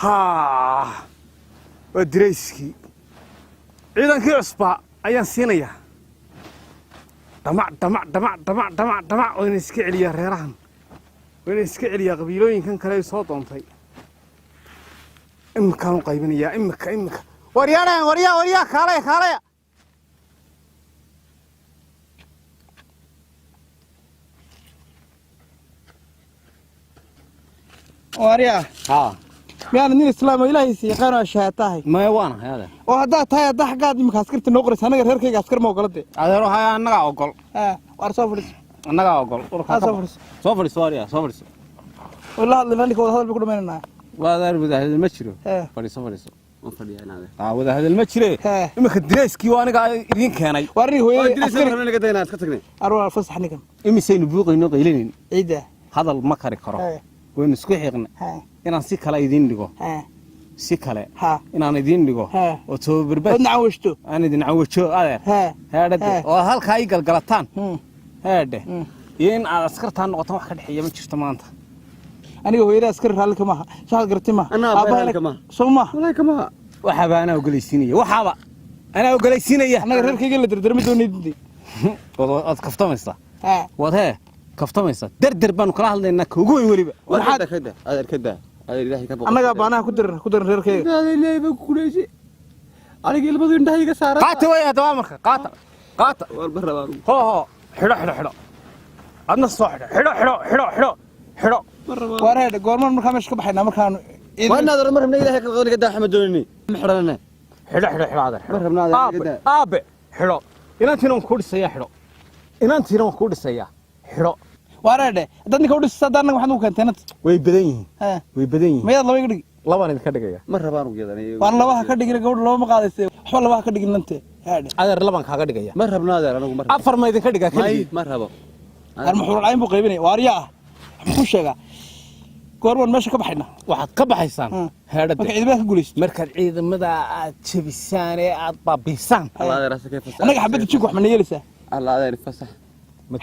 Haa, waa dirayskii ciidankii cusbaa ayaan siinayaa. Dhamac, dhamac, dhamac, dhamac, dhamac, dhamac. Waa inay iska celiyaa reerahan, waa inay iska celiyaa qabiilooyinkan kale ay soo doontay. Iminkaan u qaybinayaa, imika, imika. Waryaadhahan, waryaa, waryaa, kaalaya, kaalaya. Waaryaa. Haa. Miyaana nin islaam oo ilaahiisa yaqaan oo shahaatahay? Maya, waana hay, adeer. Oo haddaad tahay, haddaa xaggaad imika askarta noo qoraysa, annaga reerkayga askar ma ogola dee. Adeer, waxaa annagaa ogol. Haa, waar soo fadhiiso. Annagaa ogol. Haa, soo fadhiiso. Soo fadhiiso, waryaa, soo fadhiiso. Oo la hadlayna ninka, wada hadal bay ku dhamaynanaa. Waa adeer, wadahadal ma jiro. Hee. Fadhiiso, fadhiiso. Waan fadhiyaa inaade. Aa, wadahadal ma jire. Hee. Iminka dirayskii waa aniga idiin keenay. Waar aniga hooyadey askari Askari naga dayna iska tagnay. Arwaa, fasax ninkan. Imisaynu buuqayno, qaylinayn. Ciidda. Hadal ma kari karo. Hee. Waynu isku xiiqnay. Hee. Inaan si kale idiin dhigo. Hee. Si kale. Ha. Inaan idiin dhigo. Hee. Oo tababarbaad. Wadna cawashto. Aan idin cawajo, adeer. Hee. Heedhade. Hee. Oo halkaa ii galgalataan. Heedhe. Iyo in aad askartaa noqotaan, wax ka dhexeeya ma jirto maanta. Aniga hooyada askari raalli kama aha, saxad garti maaha. Anaa aabbahay raalli kama aha. Soo maaha? Wallahi kama. Waxaaba anaa ogolaysiinaya, waxaaba anaa ogolaysiinaya. Annaga reerkayga la dardarmi doonay. Waad kaftamaysaa. Hee. Waad hee kaftamaysaa. Derder baanu kala hadlaynaa, ka ugu weyn weliba. Maxaad ka daa, adeer, ka daa, adeer, ilaahay ka boqo. Annagaa baanaha ku daran, ku daran reerkayga. Adeer, ilaahay baa ku kuleysay. Aniga ilmadu indhaha iga saaran. Qaata wey haddaba amarka, qaata, qaata. War ma rabaa. Hoo, hoo, xidho, xidho, xidho. Adna soo xidho, xidho, xidho, xidho, xidho, xidho. Ma rabaa. Waar heedhe, goormaan markaa meesha ka baxaynaa markaanu Waa inaad ma rabna, ilaahay ka boqo, naga daa, xama doonini. Ma xidhanana. Xidho, xidho, xidho, adeer. Ma rabna, adeer, Aabe. naga daa. Aabe, xidho. Inantiina waan kuu dhisayaa, xidho. Inantiina waan kuu dhisayaa, xidho. Waar heedhe, haddaad ninka u dhisaysa, hadda annaga waxaad ugu keentay nanta. Way badan yihiin. Hee. Way badan yihiin. Mayaad laba iga dhigi? Labaan idinka dhigaya. Ma rabaa anugu yadan. Waan labaha ka dhigin, gabadha laba ma qaadayse, waxba labaha ka dhigin nante, heedhe. Adeer, labaan kaaga dhigaya. Ma rabna, adeer, anigu ma rabo. Afar ma idinka dhigaa? May. Keligii. Ma rabo. Waar maxuur cayn buu qaybinaya? Waaryaa ah, waxaan kuu sheegaa, goormaan meesha ka baxaynaa? Waxaad ka baxaysaan heedhade. Marka ciidamada ka guulaysto. Markaad ciidamada aad jebisaan ee aad baabiisaan. Allah, adeer, asaka fasax. Annaga xabadda jinku wax ma na yeelaysaa? Allah, adeer, fasax.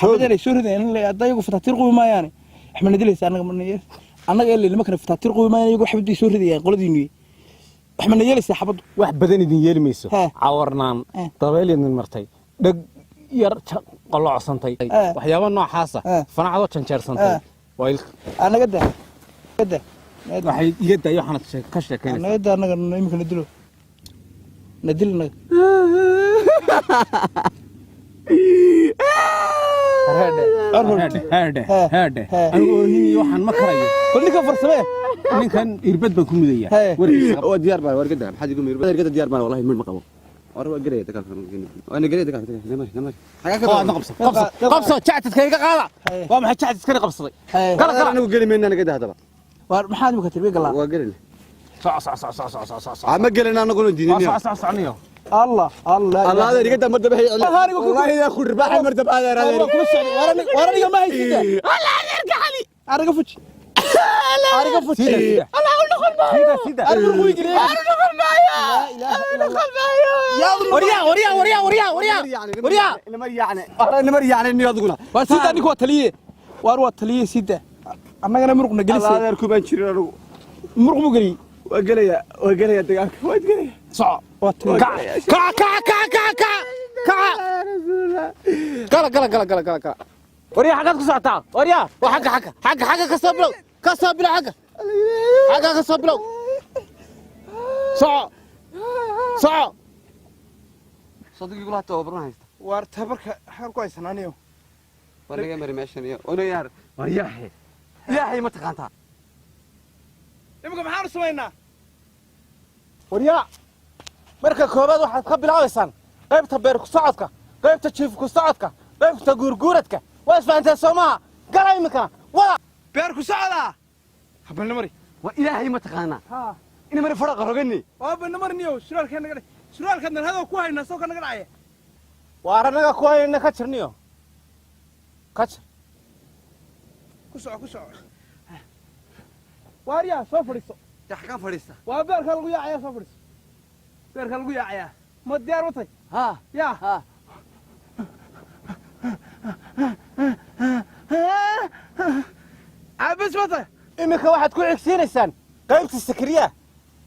Xabaddan ay soo ridayaan in hadda iyagu fataatiir qubi maayaane, wax ma na dilaysaa? Annaga ma na yeel, annaga ilaa nimankana fataatiir qubi maayaan, iyagu xabadday soo ridayaan qoladiinu, wax ma na yeelaysaa xabaddu? Wax badan idin yeeli mayso. Hee. Cawarnaan. Hee. Dabeyl idin martay, dheg yar qolocsantay. Hee. Waxyaaba noocaasa. Hee. Fanacdoo janjeersantay. Hee. Waa Anaga daa, naga daa. Waxay iga dayo waxaanad ka sheekaynaysaa. Naga daa, annaga iminka na dilo, na dil naga. Heedhe, heedhe. Hee. Heedhe. Hee. Anigu oohin iyo waxaan ma karayo. Bal ninkan farsamee. Ninkan irbad baan ku mudayaa. Hee. Warkiisa qab. Waa diyaar baan, war gada. Maxaad igu miir? Adeer, gada, diyaar baan, wallahi mid ma qabo. War waa gelaya dagaalka. Waa gelaya dagaalka. Namari, namari. Xagaa ka Oo, adna qabso, qabso, qabso, jactadka iga qaada. Hee. Waa maxay jactadkani qabsaday? Hee. Gala, gala. Anigu geli mayna, naga daa hadaba. Waar maxaad imika tirbi galaa? Waa gelin. Soco, soco, soco, soco, soco, soco, soco. Ma gelin anaguna Waa diidin. soco, soco, soconayo. Allah, Allah. Allah, adeer, iga daa mar dambe. Anigu Wallahi yaa ku ribaaxay mar dambe, adeer, adeer. Waa kula socday. Waar aniga ma haysida. Allah, adeerka xali ariga fuji, ariga fuji. Sida, sida. Allah u noqon maayo. Sida, sida. Ariga ruuy geliye, ariga noqon maayo, noqon maayo. Waryaa, waryaa, waryaa, waryaa, waryaa, waryaa. Namar yaacne. Namar yaacne ni aduguna. Waa sida ninka, waa taliye, waar waa taliye, sida annagana muruqna Allah, gelisay. adeer, ku baan jirin anigu. Muruq buu geliyey. Waa gelaya, waa gelaya dagaalka. Waa gelaya. Soco. Waa taliye. Kaca, kaca, kaca, kaca, kaca, kaca. Gala, gala, gala, gala, gala, gala. Waryaa, xaggaad ku socotaa? Waryaa, waa xagga, xagga, xagga, xagga ka soo bilow, ka soo bilow xagga, xagga ka soo bilow. Soco, soco. Sadigii kula tababaran haysta. Waar tabarka xagan ku haysanaaniyo. War naga mari meeshan iyo ona yaar. War yaaxi. Yaaxi ma taqaantaa? Imika maxaanu samaynaa? Waryaa, marka koowaad waxaad ka bilaabaysaan qaybta beer ku socodka, qaybta jiif ku socodka, qaybta guurguuradka. Waa isfahanteen, soo maaha? Gala iminkana, wada. Beer ku socdaa habalna mari. War ilaahay ma taqaanaa? Ha. Ina mari faraqa rogani. Waa balna mari niyow, suraalkee naga suraalkaad nalhadoo ku haynaa soo ka naga dhacaya. Waar annaga ku hayna, ka jirniyo, ka jir. Ku soco, ku soco. Waaryaa, soo fadhiiso. Xagaan fadhiista? Waa beerkaa lagu yaacayaa, soo fadhiiso, beerkaa lagu yaacayaa. Ma diyaar u tahay? Ha. Yaa. Ha. Caabis ma tahay? Iminka waxaad ku xigsiinaysaan qaybta sakriya.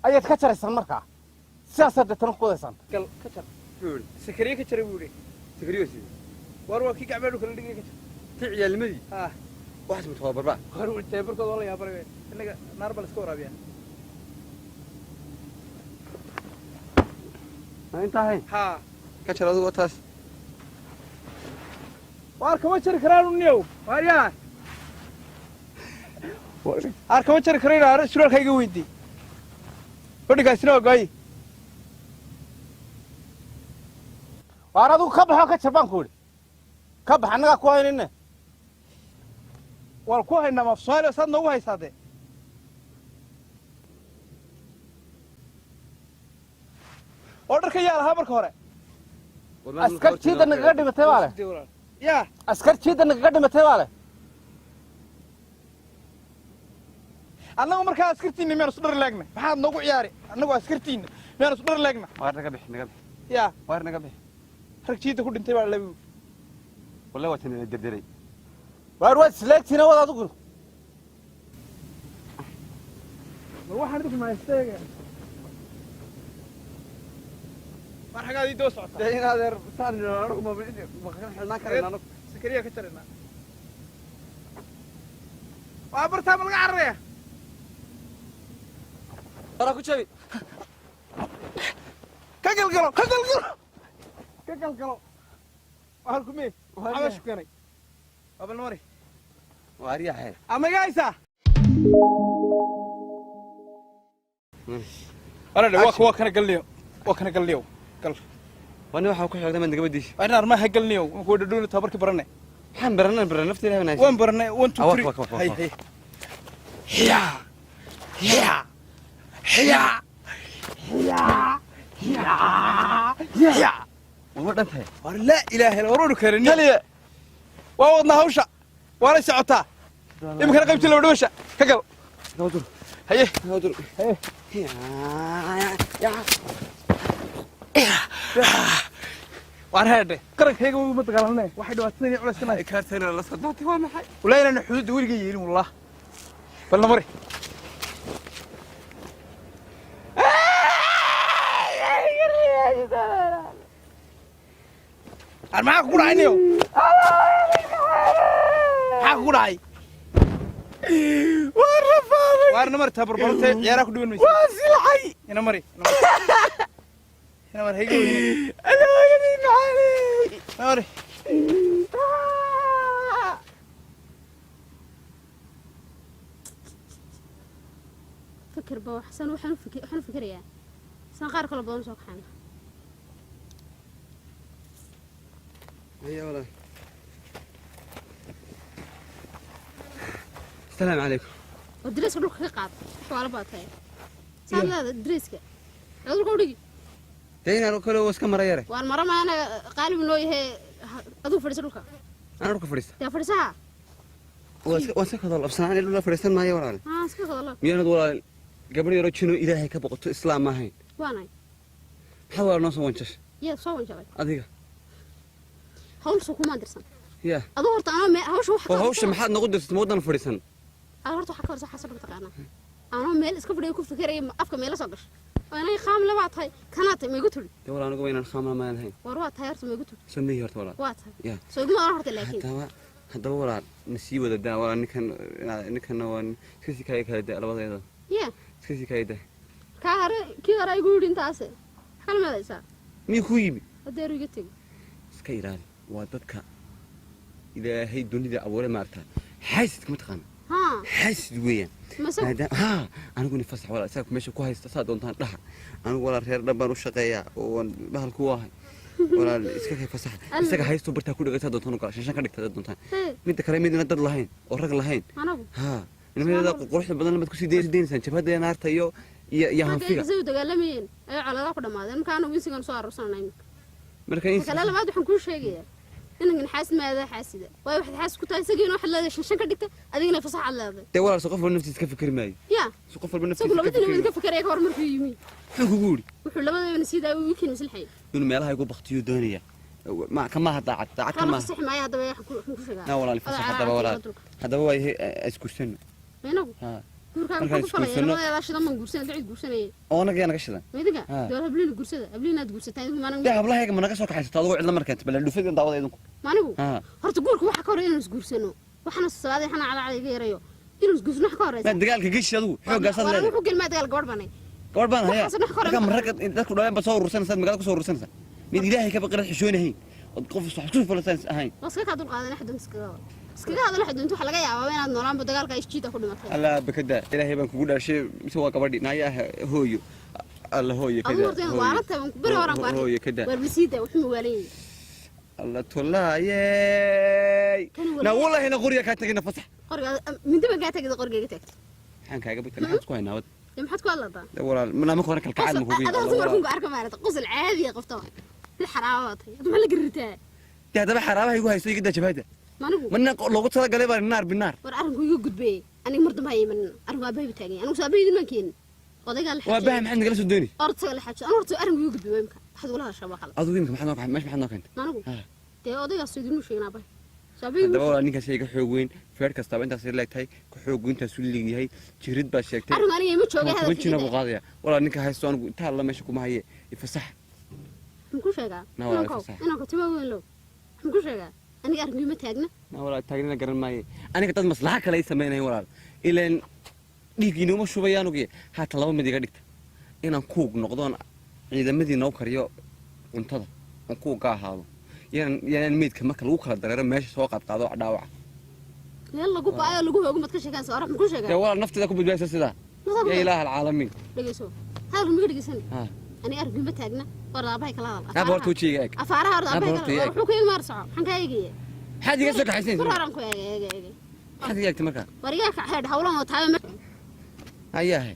Ayaad ka jaraysaan markaa, sidaasaad deetana ku wadaysaan. Gal ka jar. Sakariye ka jaray buu yidhi. Sakariyo sidee? Waar waa kii gacmaa dhulka la dhigay, ka jar. Ti ciyaalnimadii. Ah. Waxaas ma tababarba? Waar uu tababarkooda waa la yaabaray. Innaga naar baa la iska waraabiyaa. Ma intaa ahayn? Haa. Ka jar adigu taas. Waar kama jari karaan uniyow. Waar yaa aar kama jari karayn, aar suraalka iga weydii. Fadhigaasina waa gooyi. Waar adigu ka baxoo ka jar baan ku idhi, ka bax, annagaa ku haynine. Waan ku haynaa maaf Soomaaliya, saad noogu haysaa dee. Oo dharka yaa lahaa marka hore? Askar jiidda nagaga dhimatay baa leh. Yaa? Askar jiidda nagaga dhimatay baa leh. Annagu markaa askartiinna miyaan isu dhar laagna? Maxaad noogu ciyaari? Annagu askartiinna miyaan isu dhar laagna? Waar naga bixi, naga bixi. Yaa? Waar naga bixi. Rag jiidda ku dhintay baa labi. Wallahi waa tan derderay. Waar waad isleegtiina, wad adigu. War waxaan idinku mahaysteega. Waar xagaad ii daba socotaa? Dee in adeer saan anagu ma ma xilnaan karayna anagu. Sakariya ka jaraynaa. Waa bartaa ma laga cararaya? Waraa ku jabi. Ka galgalo, ka galgalo, ka galgalo. Waa halkumee xabashu keenay? Waa bal mari. Waar yahay. Ama iga haysaa? Waradhe waa kana galniyo, waa kana galniyo, gal. Wani waxaa ku xigta mid naga badiis. Waa inaan armaha galniyo, waan kuwa dhadhooni tababarkii baranay. Waxaan baranay, baranay nafta Ilaahay wanaagsan. Waan baranay 1 2 Ah, 3. wak, wak, wak, Hay wak. hay. Hiya hiya hiya hiya hiya hiya. Waa dhan tahay. War laa ilaaha illa war keenay. Taliya, waa wadnaa hawsha, waana socotaa iminkana qaybtii laba dhawasha ka gal. Naga dur. Haye. Naga dur. Haye. Ya. Waan heedhe qarankayga uma dagaalanay, waxay dhibaatadani culayskanahay. Kaartayna la soo daatay waa maxay? Walaa inaan xuduudda weligay yeelin, wallah. Bal namari. Ar maxaa kugu dhacay niyow? Maxaa kugu dhacay? Waan rafaaday. Waar namari, tabarbarantay ciyaaraha ku dhiban maysa. Waan silcay. Ina mari, ina mari, ina mari, hayga weyne. Ana hooyadii maxaaley. Ina mari. Fikir ba waxsan, waxaan u fikirayaa san qaar kale badan soo kaxayna. هيا والله. السلام عليكم. Oo dareeska dhulka ka qaad, wax waala baa tahay, saad leeda dareeska ee dhulka u dhigi. Dee inaan kale oo iska mara yare. Waan maramaya anaga qaalib noo yahay, adigu fadhiisa dhulka. Ana dhulka fadhiista. Dee fadhiisaha. Waa iska kadol absanaan, dhulka fadhiisan maayo walaal. Haa, iska hadalo. Miyaanad walaal gabadh yaroo jino Ilaahay ka boqoto islaam ma ahayn? Waanay. Maxaad walaal noo soo wanjashay? Yaa soo wanjalay? Adiga. Hawl soo kumaan dirsan. Ya. Aduu horta anoo mee hawsha waxa oo hawsha maxaad noogu dirsatay? Ma waddan fadhiisan? Aduu horta waxa ka horsa xasab taqaanaa, anoo meel iska fadhiyo ku fikiraya afka meela soo gashay oo inay qaam le baa tahay, kanaa tahay, ma igu turi. Dee walaal anigu waa inaan khaamla maan ahayn. War waa tahay horta, ma igu turi. Soo miyi horta walaal. Waa tahay. Ya. Soo iguma oran horta laakiin. Haddaba walaal na sii wada daa walaal, ninkan ninkanna waa iska sii kaaya kala daa labadeeda. Ya. Iska sii kaaya daa. Kaa hore, kii hore igu yidhi intaase maxaa la meedaysaa? Miyuu kuu yimi? Adeeru iga tegi. Iska ilaali, waa dadka Ilaahay dunida abuuray maaragtaa, xaasidka ma taqaana? Haa. Xaasid weeyaan. Mase maadaama haa anigu ni fasax walaal, isaga meesha ku haysta saa doontaan dhaha. Anigu walaal reer dhan baan u shaqeeyaa oo waan bahal ku ahay walaal, iska kay fasax. Alla. Isaga haysto bartaa ku dhigaysaa doontaan u gala shan shan ka dhigtaa doontaan. Hee. Midda kale midna dad lahayn oo rag lahayn. Anagu haa, nimadeeda quruxda badan lamaad kusii deynaysaan jabhadda naarta iyo hanfiga. Markay say u dagaalamayeen ayay coladaa ku dhammaadeen, marka anagu insigan soo aruursanana iminka. Marka in kale labaad waxaan kuu sheegayaa inankan xaasid maadaa xaasida, waayo waxaad xaasid ku tahay isagiina waxaad leedahay shan shan ka dhigta, adigana fasax aad leedahay. Dee walaal, so qof walba naftiisa ka fikri maayo? Ya. So qof walba naftiisa isagu ka labadiina fikri wada ka fikeraya ka hor markuu yimi. Muxuu kugu yidhi? Wuxuu labadabana sii daayay wiikin maslixay. Inuu meelaha igu baktiyo doonaya, ma ka maaha daacad, daacad ka kaana maaha. Fasaxi maayo haddaba, waxaan ku sheegaa. Na walaal fasax haddaba, walaal haddaba waa yahay, iskursano. Inagu haa. Guurkaaga Markaan maxaa ku falaya? isguursano- Labadaada shidan baan guursanay, dacid guursanayay. Oo anaga yaa naga shidan? Maydinka Ha. dee habliina guursada, habliina aad guursataan idinku maanig. Dee hablahayga ma naga soo kaxaysato adigoo cidla markeenta bal dhufid daawada idinku. Maanigu? Ha. Horta guurka waxaa ka horreeya inaan isguursano. Waxaana sabaaday xana cadacada iga yarayo inaan isguursano wax ka horreysa. Maad dagaalka geshi adigu xooggaasaad War leedahay. wuxuu gelmaa dagaal gabadh banay. Gabadh baan hayaa. Waxaas dhex koray. Marka ma ragga dadku dhaleen baad soo urursanaysaa, magaalada ku soo urursanaysaa, mid Ilaahay ka baqirad xishoonahayn ood qof wax isku falasaan ahayn. Waa iska kaa dulqaadan wax doonta iskaga wada. Iskaga hadal wax doonta, waxaa laga yaabaa inaad noolaanba dagaalka isjiida ku dhimatay. Allah bakada, Ilaahay baan kugu dhaashay, mise waa gabadhi naayaa? Hooyo, alla hooyo. Adigu Kada horta inaad waalantahay baan beri horaan ku arkay. Hooyo kada. Waar bisiida wuxuu waalan yahay. Alla tolaayey. Kani Na wallahi na qoriga kaa tagayna, fasax. Qoriga mindi baan kaa tagay, qorigayga taagtay. Maxaan kaaga bagtay? Maxaan isku haynaa wad? Dee maxaad ku hadlataa? Dee walaal mana marka hore kalkacaad ma kugu. Adiga dumarkunka arka maarata qosol caadiya qabtaba mid xaraaba baa tahay, maxaa la gariirtaa? Dee haddaba xaraabaha igu hayso iga daa jabhada. Manigu? Mana loogu talagalay baa naar binaar. War arrinku iga gudbay, aniga mar dambe ha imanin. Arrinku aabbahay buu taagan yahay, anigu soo aabbahay maan keenin odaygaa la. Waa baha, maxaad nagala soo doonaysa? Ortaga la xaajo, anu horta arrinku iga gudbay waa imka waxaad ugula hadashaa waa qalad. Adigu imika maxaad noo meesha maxaad noo keentay? Manigu? Ha. Dee odaygaas idinuu sheegin aabbahay soo aabbahay. Haddaba walaal ninkaas iga xoog weyn, feer kastaaba intaas leeg tahay, ka xoog weyntaas u leeg yahay, jirid baa sheegtay. Arrinku aniga ima joogay. Toban jina buu Hadalkiisa qaadaya walaal ninka haysto, anigu intaa alla meesha kuma haye, ifasax. Maxaan ku sheegaa? Na walaal, Inankow, fasax. inanka timo weyn low, maxaan ku sheegaa? Aniga arrinku ima taagna. Na walaal taagnina garan maaye, aniga dad maslaxa kale ay samaynayan walaal, ilaan dhiig inooma shubayaan ogiye. Haatan laba mid iga dhigta: inaan kuug noqdoon ciidamadii noo kariyo cuntada oon kuug ka ahaado, yanaan meydka marka lagu kala dareero meesha soo qaadqaado dhaawaca. Meel lagu ba'ayo lagu hoogo maad ka sheegaan soo, maxaan ku Dee sheegaa? Walaal nafteeda ku badbaadisa sidaa. Naftaada ku Ya ilaaha alcaalamiin. Dhegeyso, hadalka miga dhegeysan. Ha. Aniga arrinku ima taagna, war aabbahay kala hadal. Naaba horta wejigayga eeg. Afaaraha horta Naaba aabbahay horta kala eeg. hadal. Wuxuu ku eegi maar soco, maxaan kaa eegaya? Maxaad iga soo kaxaysanaysa? Mar horaan ku eegay, eegay, eegay. Maxaad iga eegtay markaa? War igaa kac xeedh hawlan oo tahay. Hayaahe,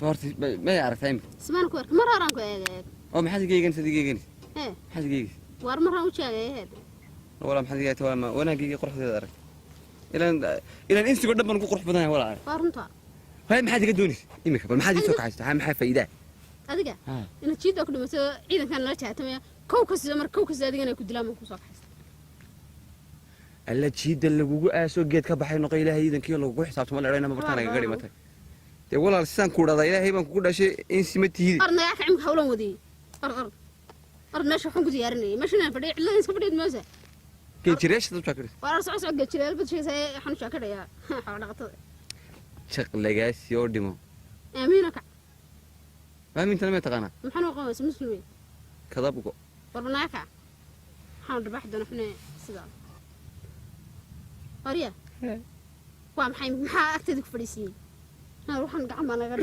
horta may aragtaa imika? Simaan ku arkay, mar horaan ku eegay, eeg. Oo maxaad iga eeganaysa, iga eeganaysa? Ee. Maxaad iga eegaysa? War maraan u jeegay heed. Walaa maxaad iga eegtay? Walaa wanaagayga quruxdeeda aragtay, ilaan insigoo dhan baan ku qurux badanahay walaa. Waa runta. Hay, maxaad iga doonaysa imika? Bal maxaad ii soo kaxaysa? Maxaa faa'iidaa? Adiga Ha. inaad jiidda ku dhimato, ciidankan nala jaatamaya kow ka sida mar kow ka sida adigana ku dilaan baan kusoo kaxaysta. Alla jiidda lagugu aaso geed ka baxay noqo, Ilaahay iidankiyo lagugu xisaabtamo la idhayna bartaan nagaga dhimatay. Dee walaal sidaan ku idhahdaa, Ilaahay baan kugu dhashay, insi ma tihidi. Or nagaa kac imika, hawlan wadiyey. Or or or, meesha waxaan ku diyaarinayay, meesha inaan fadhiyo cidlada iska fadhiid moosa. Geed jireesha dad jaakirisa. War or soco soco, geed jireel bad sheegaysaa, waxaan u jaakadhayaa xoolo dhaqatada. Jaq lagaasi oo dhimo. Aamiina kac. Aamintana may taqaanaa? Maxaan u qabaysa muslimiin? Kadabgo. Warba nagaa kac, waxaan dharbaaxi doona xune sidaa. Warya, waa maxay? Maxaa agteeda ku fadhiisiiyey? Waxaan gacan baa naga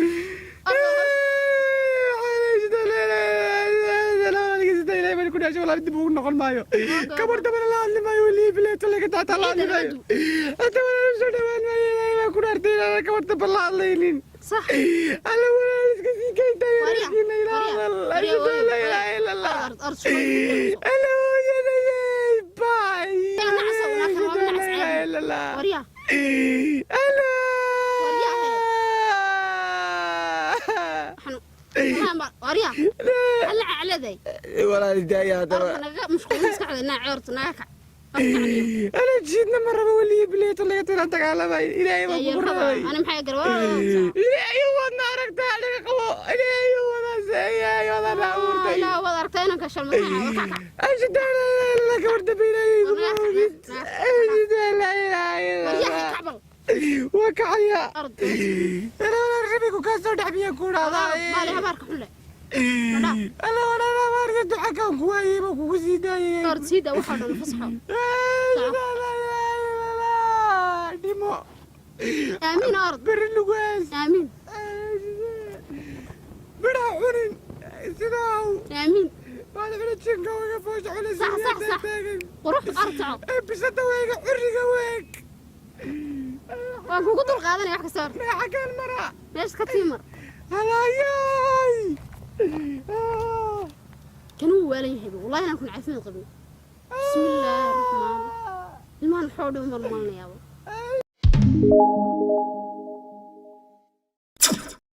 Dib ugu noqon maayo, gabar dambana la hadli maayo, liibileeto laga taataa la hadli maayo, hada walaal soo dhawaan maayo. Ilaahay baan ku dhaartay inaan gabar damba la hadlaynin. Sax. Alla walaal iska sii kaytaa. Warya, warya, warya, la ilaaha illa Allah. Ord ord ord. Alla hooyadayey bay. Nacas, nacas, la ilaaha illa Allah. Warya. Alla. Warya, waxaan maxaan baa warya alla caladay. Walaal daaya haddaba. Orka naga mashquulin maskaxda naa coorta naga kac. Ana jiidna ma rabo, weliya bileeto laga tiran dagaalamay. Ilaahay baan kugu rabay. Ana maxay garwa? Ilaahay wadna aragtaa laga qabo, Ilaahay wada seeyay wada abuurtay. Ilaa waad aragtaa inanka shalmadaha kac kac. Ashhadu an la gabar dambe Ilaahay igu moogid. Ashhadu an laa ilaaha illa waryahay Allah. Kacbal. Waa kacaya. Ord. Ana walaal rabigu kaa soo dhex biyo ku dhahdaa. Maali habaarka xun leh. Alla walaal habaarka duca kaan ku waayey baa kugu sii daayay. Ord sii daa waxoo dhan fasaxo. Ashhadu an laa ilaaha illa Allah. Dhimo. Aamiin ord. Beri lugaas. Aamiin. Bidhaa cunin sidaa. Aamiin. Baad cuna jinka waga foosha cunaysa. Sax, sax, sax. Qurux ord soco. Bisada weega curiga weeg. Waan kugu dul qaadanaya wax kasta ord. Mee xaggaan mara? Meesha ka tii mar. Halaayay. Kan wuu waalan yahay wallahi inaan kun caafimaad qabin. Bismillaahi raxmaan, ilmahan waxoo dhan marmalinayaaba.